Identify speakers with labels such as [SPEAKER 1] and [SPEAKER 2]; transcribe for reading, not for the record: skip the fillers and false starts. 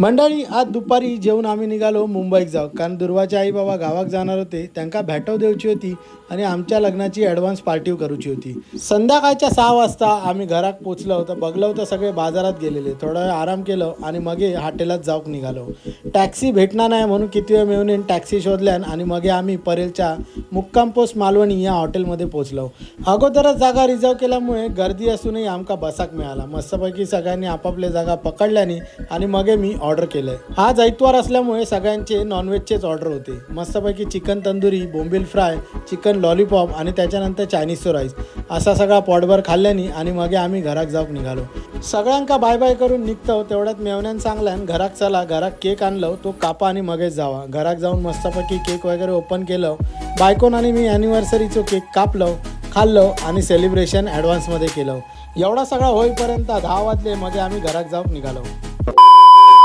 [SPEAKER 1] मंडळी, आज दुपारी जेवून आम्ही निघालो मुंबईत जाऊ, कारण दुर्वाचे आई बाबा गावाक जाणार होते. त्यांका भेटव द्यायची होती आणि आमच्या लग्नाची ॲडव्हान्स पार्टी करूची होती. संध्याकाळच्या 6 वाजता आम्ही घरात पोचलो तर बघलो तर सगळे बाजारात गेलेले. थोडा वेळ आराम केलं आणि मगे हॉटेलात जाऊक निघालो. टॅक्सी भेटणार नाही म्हणून किती वेळ मिळून टॅक्सी शोधल्यान आणि मगे आम्ही परेलच्या मुक्काम पोस्ट मालवणी या हॉटेलमध्ये पोचलो. अगोदरच जागा रिझर्व केल्यामुळे गर्दी असूनही आमका बसाक मिळाला. मस्तपैकी सगळ्यांनी आपापल्या जागा पकडल्याने आणि मगे मी ऑर्डर केलंय. आज ऐतवार असल्यामुळे सगळ्यांचे नॉनव्हेजचेच ऑर्डर होते. मस्तपैकी चिकन तंदुरी, बोंबील फ्राय, चिकन लॉलीपॉप आणि त्याच्यानंतर चायनीज राईस असा सगळा पोटभर खाल्ल्याने आणि मगे आम्ही घरात जाऊन निघालो. सगळ्यांका बाय बाय करून निघतो तेवढ्यात मेवण्यान सांगल्यान, घरात चला, घरात केक आणलं, तो कापा आणि मगेच जावा. घरात जाऊन मस्तपैकी केक वगैरे ओपन केलं. बायकोन आणि मी अॅनिव्हर्सरीचं केक कापलं, खाल्लं आणि सेलिब्रेशन ॲडव्हान्समध्ये केलं. एवढा सगळा होईपर्यंत 10 वाजले. मग आम्ही घरात जाऊन निघालो.